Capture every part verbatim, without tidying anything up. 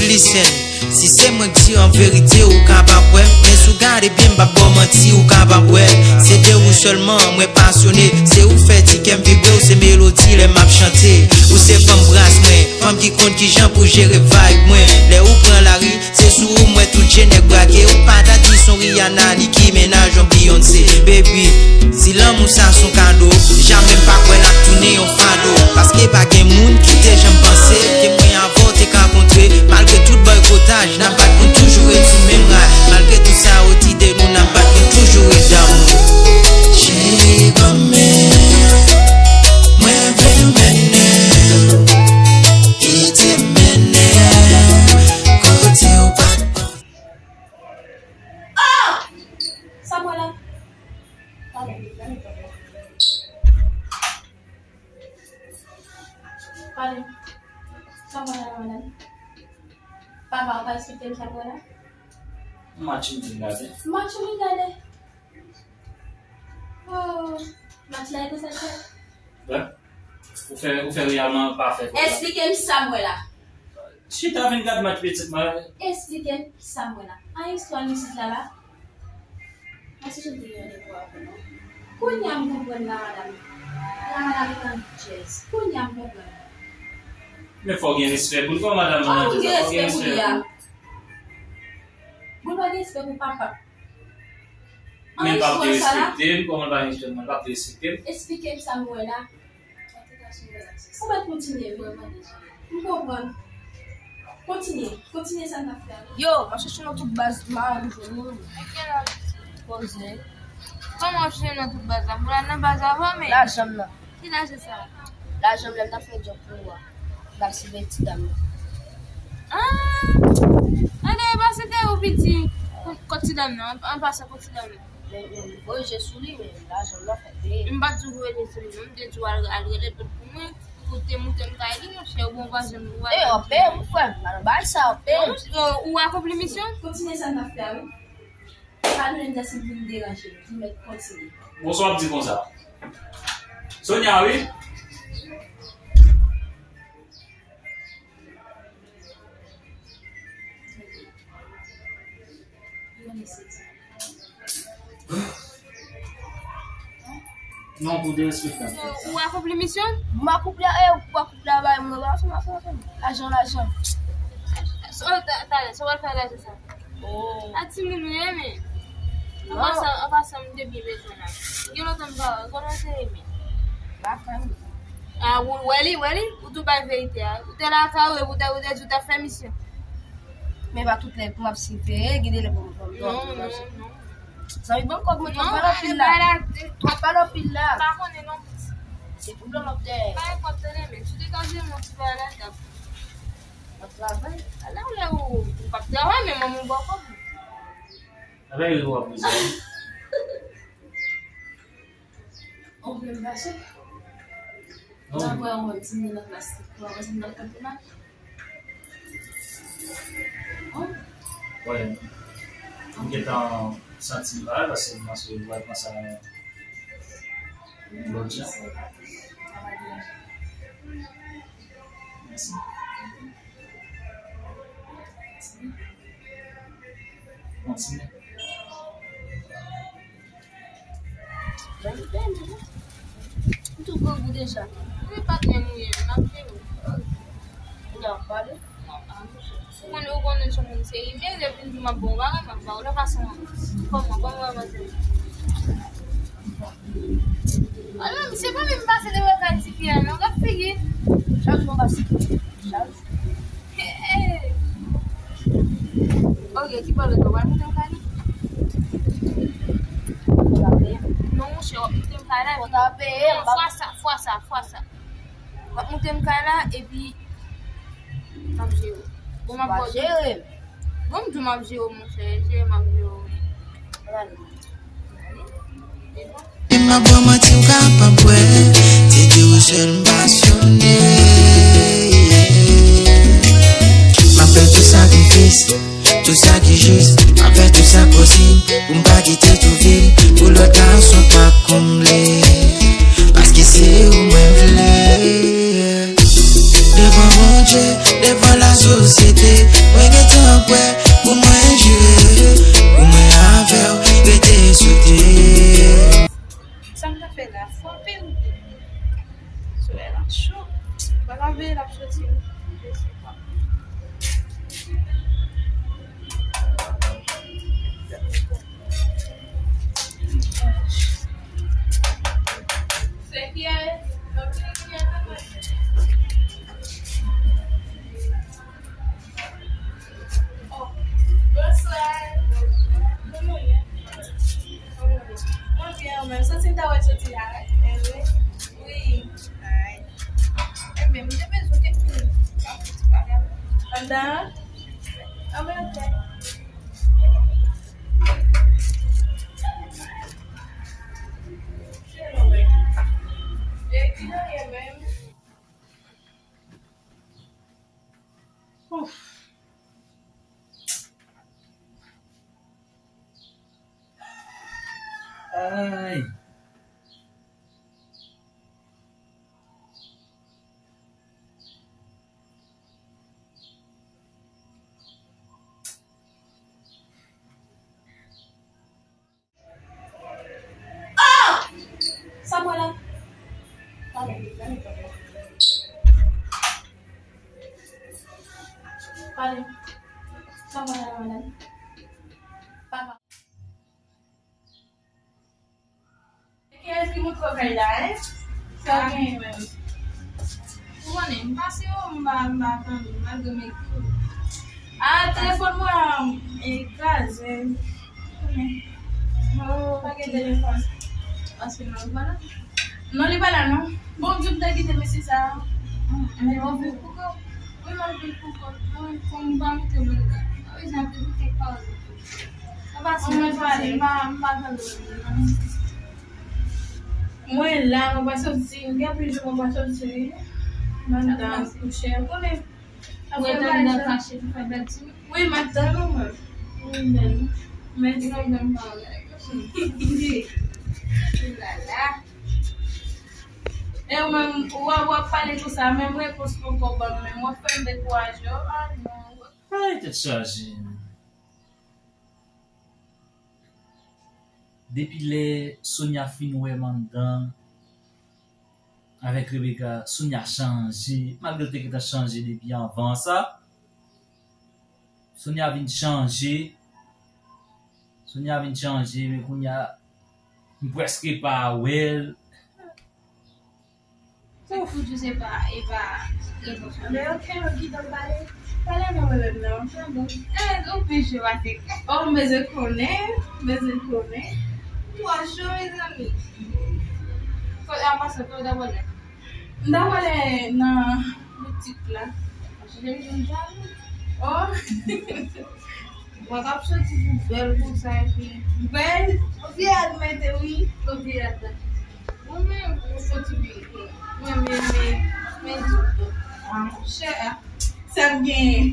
Listen, si se mwen k di an verite, ou ka pa kwè. Men si w gade byen, m p ap ba w manti, ou ka pa kwè. Se de ou sèlman mwen pasyone. Se ou fè ti kè m vibre, ou se melodi lè m ap chante. Ou se fanm bras mwen, fanm ki konn kijan pou jere vibe mwen. Lè ou pran lari, se sou ou m wè tout je nèg brake. Ou pa ta di son Rihanna li ki mennaj yon Beyoncé. Baby, si lanmou sa son kado, jamè m pa kwè n ap tounen yon fado. Paske pa gen moun ki te janm panse ke mwen avè w te ka kontre. Malgre tout bòykotaj, n ap bat, nou toujou ret sou menm ray. Malgre tout sa yo di de nou, n ap bat, nou toujou ret damou. Cheri granmè, mwen vle mennen w, kite mennen w kote w pa t panse. Oh! Sa m wè la? Pale. Pale. Sa m wè la, madanm? Papa, ou pa eksplike m sa m wè la? Match ou vin gade? Match ou vin gade? Oh, match la e konsa l fèt? Bon. Ou fè, ou fè reyalman pa fè kòb la. Eksplike m sa m wè la. Chita vin gad match pitit mwen. Eksplike m sa m wè la. An istwa nou isit la la. Mwen se jan de yon depo avè nou. Kounye a m konprann la, madanm. La, madanm, e nan jazz. Kounye a m konprann. Men fò w gen respè pou l, kòman madanm nan nan jazz la, fò w gen respè pou l. Pou l pa gen respè pou papa. Men l p ap derespekte m, kòman l pa gen respè pou mwen, l p ap derespekte m. Eksplike m sa m wè la. Ou mèt kontinye, m konprann. Kontinye, kontinye sa n ap fè a. Yo, m ap chèche nan tout baz, m pa jwenn moun. Poze. Kòman w ap chèche nan tout baz la? Pou l al nan baz avè w, men. Lajan m nan. Ki lajan sa? Lajan m lè m t ap fè djòb pou ou a. M t ap siveye ti dam nan. Ah! Ann, e pa se te ou piti. Kot ti dam nan? An, an pasan kot ti dam nan. Men, men, m voye je sou li, men lajan m nan fè peye. M pa t di w voye je sou li, non. M te di w al, al rele l pou mwen, pou te moute m kay li, monchè, ou bon vwazen m, ou... E, w ap peye m, frè m. Pa nan bagay sa, w ap peye m. Non, ou, ou akonpli misyon. Kontinye sa n ap fè a, wi. Pa tounen m di m vin deranje nou, nou mèt kontinye. Bon, sa w ap di konsa? Sonia, wi. Non, pou derespektan. Ou akonpli misyon? M akonpli, e, ou akonpli travay mwen, ba, ansanm, ansanm, ansanm. Lajan, lajan. So, ta-, talè, sa w al fè lajan sa? Oh. A timoun ou ye, men. An pasan, an pasan, m te byen bezwen la. Gen lontan m pa, gen lontan m te renmen. Ba, frè m. A, ou wè li, wè li? Ou tou bay verite a. Ou te lakay ou, epi ou te, ou te di ou t ap fè misyon. Men pa tout lè pou m ap siveye, gen de lè pou m pran... Non, non, non. Zanmi, ban m kòb mwen, twòp pale anpil la. Twòp pale anpil la. M pa konnen non. Se pwoblèm w ap dèyè. Pa gen kòb tande, men si w te ka jwenn yon ti bagay la, t ap... W ap travay? Ala w lè ou, ou p ap travay, men manman w ba w kòb. Travay ou ap bezwen. Ou vle m fache? Non. Nan mwen, mwen, ti moun nan plastik, mwen, mwen, ti moun nan kanpe mal. Bon. Wè. M gentan santi m pa, paske m panse w pral pran sa lòt jan. Mèsi. Kontinye. M tou grangou deja. Wi, patnè m ou ye, m ap jere w. Kounye a w ap pale? Ou konnen, ou konnen se moun serye. Men lè vin di m ap bon bagay, m ap ba w. Lè pa san kòman, kòman w ap pase? Alò, misye pa menm pase devan kay tifi a, non. Gad figi. Chak jou w ap pase. Chak jou. Ok, ki pwoblèm ou pral moute m kay la? Ou ta peye m? Non, monchè, w ap moute m kay la, epi... Ou ta peye m, fwa sa, fwa sa, fwa sa. W ap moute m kay la, epi m ap jere w. Bon, m ap ba w jere. Bon, m di w m ap jere w, monchè, jere m ap jere w, wi. Ann ale. E m ap ba w manti, ou ka pa kwè. Te di ou sèl m pasyone. M ap fè tout sakrifis, tout sa ki jis. M ap fè tout sa k posib pou m pa kite tou vid, pou lòt gason pa konble. Paske se ou mwen vle. Devan Bondye, devan la Sosyete, mwen gentan prè pou mwen jire, pou mwen avè w rete sote. Sa m ta fè la, fò anpil. Solèy la cho. Mwen pa vle l ap soti. Se kiyès? Oh, bonswa. Kòman w ye? Mwen byen, ou menm? Santi m ta wè w soti la, wi. Wi. Ay. Ebyen, m te bezwen kèk minit. Anndan? Anben, ok. Ouf. Ay. Oh! Sa m wè la? Pale, pale, pale. Pale. Sa m wè la, madanm? Papa. Kiyès ki montre w kay la, en? Sa w genyen menm? Ou konnen, m pase yo, m pa, m pa tande, malgre m ekri w. Ah, telefòn mwen an, e, kraze. Ou konnen. Oh, pa gen telefòn. Paske non, li pa la. Non, li pa la, non. Bon, m di w m te kite mesye sa a. Mm, men w viv pou kò w. Wi, m ap viv pou kò m. Wi, fò m pa moute moun la. Pa bezwen ap ekoute pawòl. Sa pa si mwen pale, m pa, m pa tande moun nan. Mwen la, mwen pa soti. M gen anpil jou mwen pa soti. M anndan kouche. Ou konnen. Ou rete anndan kache pou fè bèl timoun. Wi, m ap tann ou, mwen. Wi, bèl. Mèsi. Ou la la. E ou menm, w ap, w ap pale konsa, menm repons poko ban m, menm w ap fè m dekouraje. Ah, non. Ay, tèt chaje. Depi lè Sonia fin wè m anndan avèk Rebecca, Sonia chanje, malgre l te gentan chanje depi anvan sa. Sonia vin chanje. Sonia vin chanje, men kounye a, m prèske pa wè l. Se pou di se pa, e pa repons mwen. Men ok, mwen kite w pale. Pale non, mwen menm non. Sa bon. Eh, ou pi cho pase. Oh, m bezwen konnen, m bezwen konnen. Twò cho, mezanmi. Kote w ap pase, kote w ta pwale? M ta pwale nan boutik la. Paske m jalou. Oh. Mwen k ap soti pou bèl konsa, epi bèl, ou vye admete wi, ou vye admete. Ou menm, ou soti byen. Men, men, men, men, di w, ah, monchè, sa m genyen.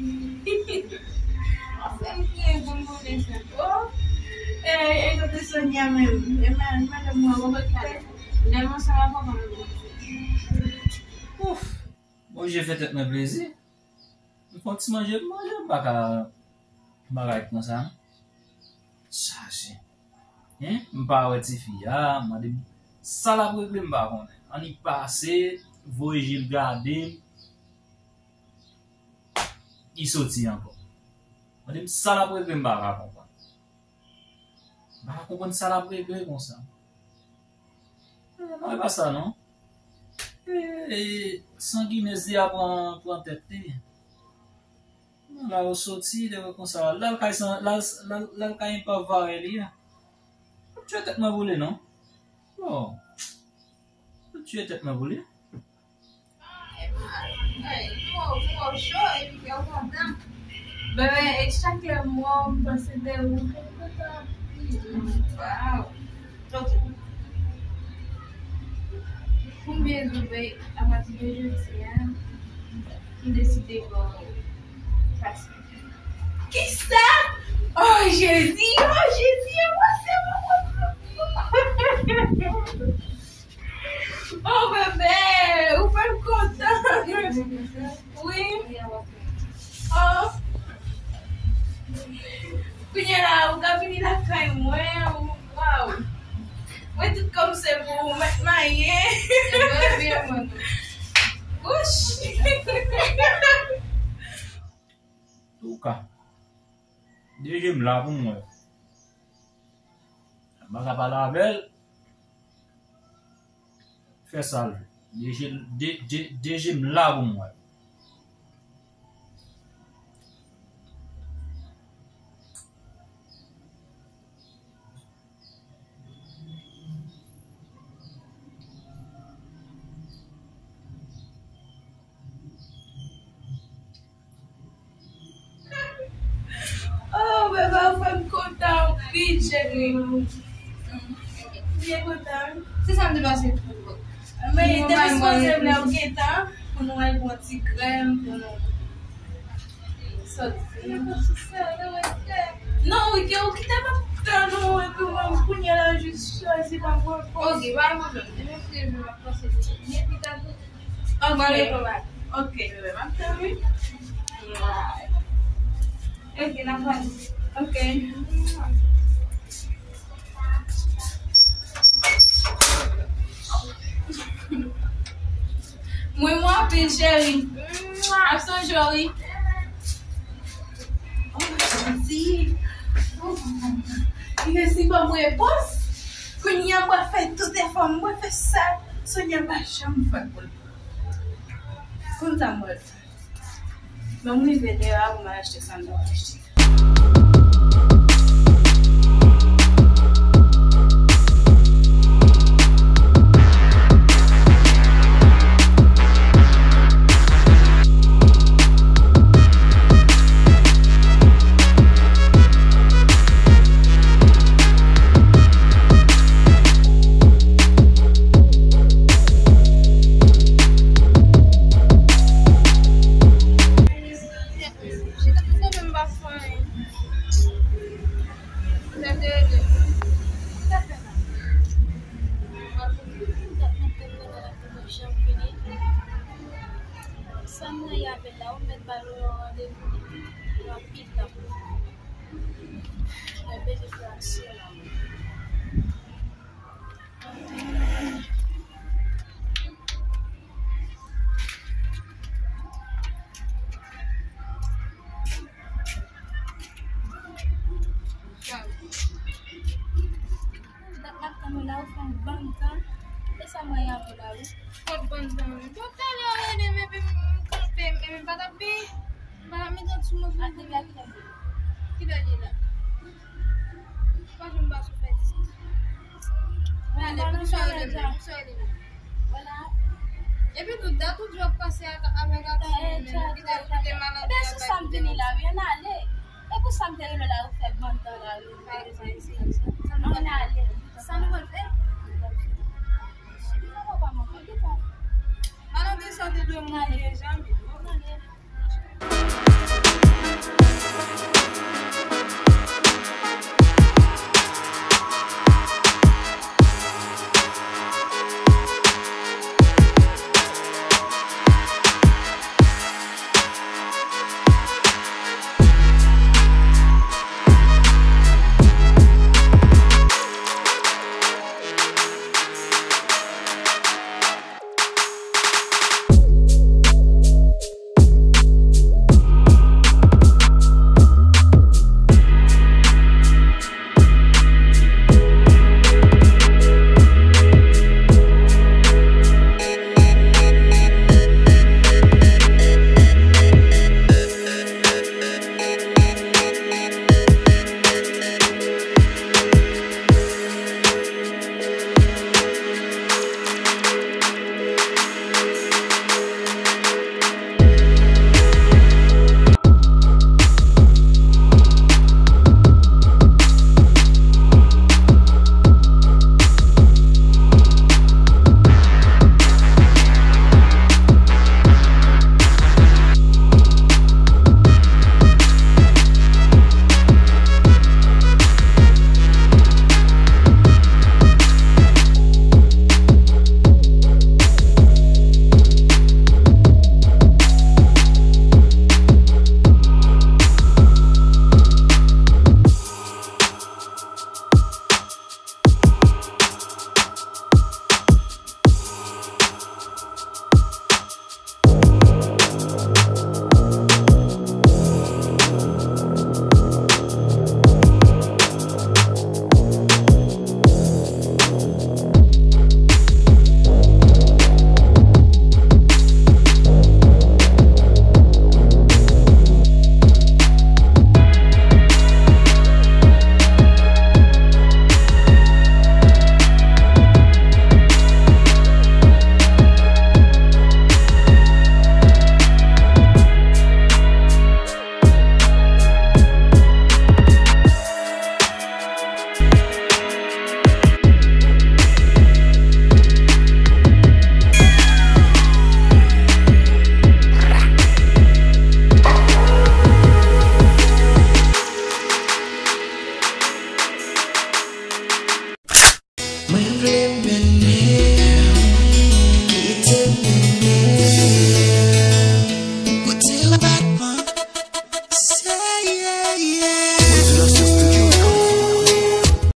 Sa m genyen pou m konnen sa. Oh, e, e kote Sonia menm? E ma-, madanm mwen, ou kote? Lè m ansanm avè w, pa m. Ouf! Oblije fè tèt mwen plezi. M fè yon ti manje, m manje, m pa ka, m pa ka ret konsa, non. Chaje. Hein? M pa wè tifi a, m mande m sa l ap regle, m pa konnen. Annik pase, voye je l gade m, li soti ankò. Mande m sa l ap regle, m pa ka konprann. M pa ka konprann sa l ap regle konsa. Eh, non, e pa sa, non. Eh, eh, sanginès li a pran, pran tèt li. Non, la yo soti, li konsa. L al kay san, l al, l al, l al kay epav vare li a. Tye tèt mwen boule, non. Bon. Tye tèt mwen boule. Ay, mò, mò cho, epi fè w kontan. Bebe, e chak lè m wè w, m panse de ou, fè m kontan anpil. Waw. Ok. Pou m byen di w, bebe, apati de jodi a, m deside ba w pati. Kisa? Oh, Jezi! Oh, Jezi! Oh, Jezi! Oh, bebe, ou fè m kontan. Wi. Kounye la, ou ka vini lakay mwen, ou, waw. Mwen tout kòm se pou ou, mèt mayen. Wouch. Touka. De je m la pou mwen. M pa ka pale avè l. Fè sa l vle. De je, de, de, de je m la pou mwen. Oh, bebe, ou fè m kontan anpil, cheri. M byen kontan. Se sa m te pase pou ou. Men, te dispoze m lè ou gentan pou nou al pran ti krèm, pou nou soti. Non, wi, ke ou kite m ap tann ou, epi mwen, kounye a la, jis chwazi pa pran pòz. Ok, pa pwoblèm. Demen se jwe m ap pase. Epi ta Ok. Ok, bebe, m ap tann, wi. Ok, n a pale. Ok. Mwen, mwen anpil, cheri. Ap sonje w, wi. Oh, janti. Oh, mèsi ban mwen repons. Kounye a, mwen fè tout efò, mwen fè sa Sonia pa janm fè pou l. Konn sa m pral fè. Ban m rive deyò a pou m al achte sa m dwe achte. Sa m nan y avè l la, ou mèt ba nou yon randevou. Yon anpil tan. Mwen bezwen fè aksyon la. Dat m ap tann ou la, ou fè m bann tan. E sa mwen y avè w la, wi. Kot bann tan, wi. Bon, talè ou rele m, epi m kanpe, epi m pa t ap vini. M pa t ap mete l sou mwen. Kilè li ye la? Pa janm ba sou fè diskisyon. Bon, ale, poukisa w rele m la? Poukisa w rele m la? Epi tou dat ou di w ap pase ak, avèk aksyon, men ou kite, ou kite maladi a. Ebyen, se sa m vini la, wi, ann ale. E pou sa m te rele w la, ou fè bann tan la, wi. Ann ale. Sa nou pral fè? Papa, manman, ki tan? Maladi sa te dwe mouri deja, men. Ann ale.